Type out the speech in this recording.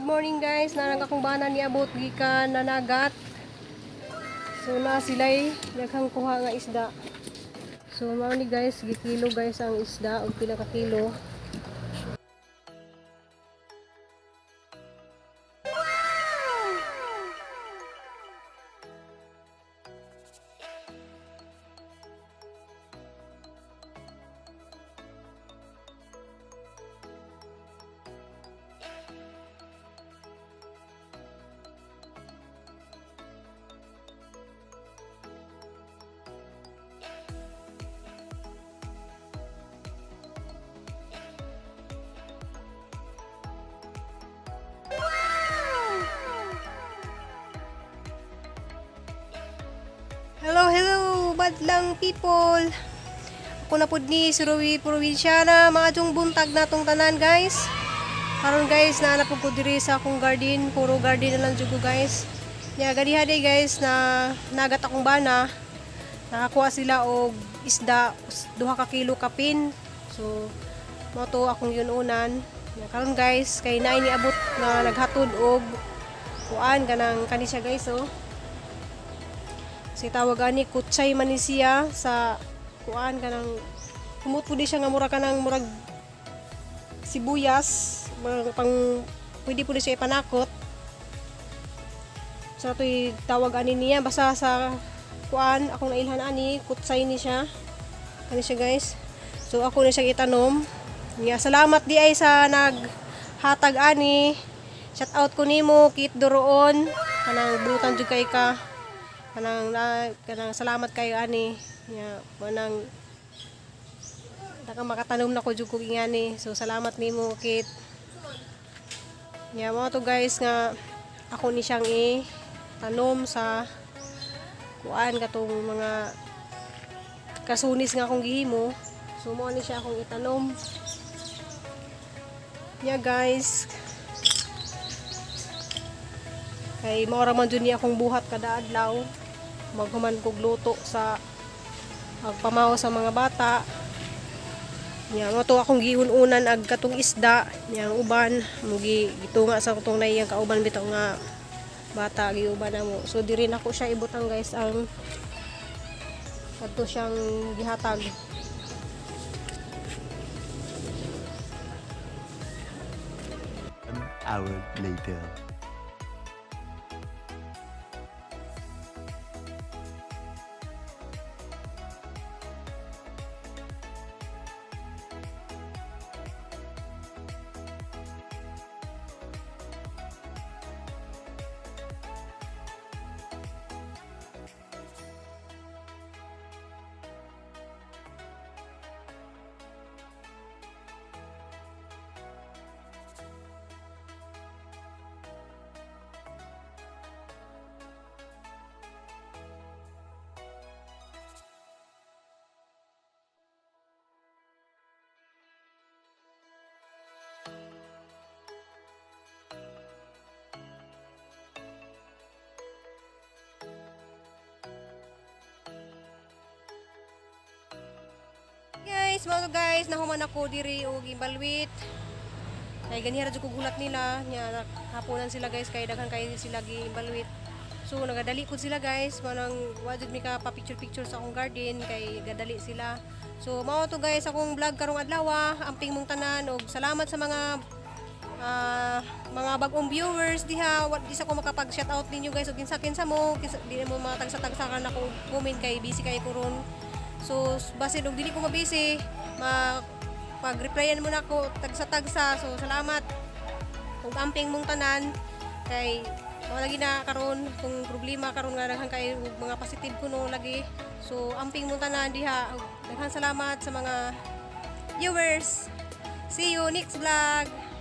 Good morning, guys. Naa nang akong bana niabot gikan nanagat. So na sila'y daghang kuha nga isda. So mao ni, guys, gikilo, guys, ang isda og pila ka kilo. Hello, hello, badlang people. Ako na pud ni si Ruby Provinciana, maayong buntag natong tanan, guys. Karon, guys, naa na pud ko diri sa akong garden, puro garden na lang jud ko, guys. Nya ganiha day, guys, na nagat akong bana. Nakakuha sila og isda, 2 ka kilo kapin. So mao to akong yun-unan. Nya karon, guys, kay naay niabot nga naghatod og kuan kanang kani siya, guys, oh. Si tawag ani kutsay man ni siya sa kuan kanang humot pud di siya nga mura kanang murag sibuyas, mga pang pwede pud siya ipanakot. Sa to'y tawag ani niya, basta sa kuan akong nailhan ani kutsay ni siya, kani siya, guys. So ako ni siya itanom. Nya salamat di ay sa naghatag ani. Shout out ko nimo, Kit Duroon, kanang butan jud kay ka, kanang na, kanang salamat kayo ani. Nya manang naka makatanom na ko jud kog ingani. So salamat nimo, Kit. Nya mao to, guys, nga ako ni siyang i tanom sa kuan katong mga kasunis nga akong gihimo. So mao ni siya akong itanom. Nya, guys, kay mao ra man jud ni akong buhat kada adlaw, maghuman kog luto sa pamaw sa mga bata. Nya mao to akong giun-unan ag katong isda. Nya ang uban mo gi gitunga sa katong naiyang kauban bitaw nga bata, giuban namo. So diri nako siya ibutang, guys, ang kadto siyang gihatag. One hour later. Guys, mga guys, nahuman ako diri og imbalwit. Kay ganiha ra jud kog hulat nila, nya hapunan sila, guys, kay daghan kay sila giimbalwit. So nagadali pud sila, guys, manang wa jud mi ka pa picture picture sa akong garden kay gadali sila. So mao to, guys, akong vlog karong adlaw. Amping mong tanan og salamat sa mga bagong viewers diha. Wa di sa ko makapag shout out ninyo, guys, og kinsa-kinsa mo kinsa, di mo mga tagsa-tagsa ako comment kay busy kay ko ron. So basin og dili ko mabisi, ma pag-replyan mo na ako tagsa-tagsa. So salamat ug amping mong tanan kay mao lagi na karon kung problema karon nga daghan kay og mga positive kuno lagi. So amping mong tanan diha ug daghan salamat sa mga viewers. See you next vlog.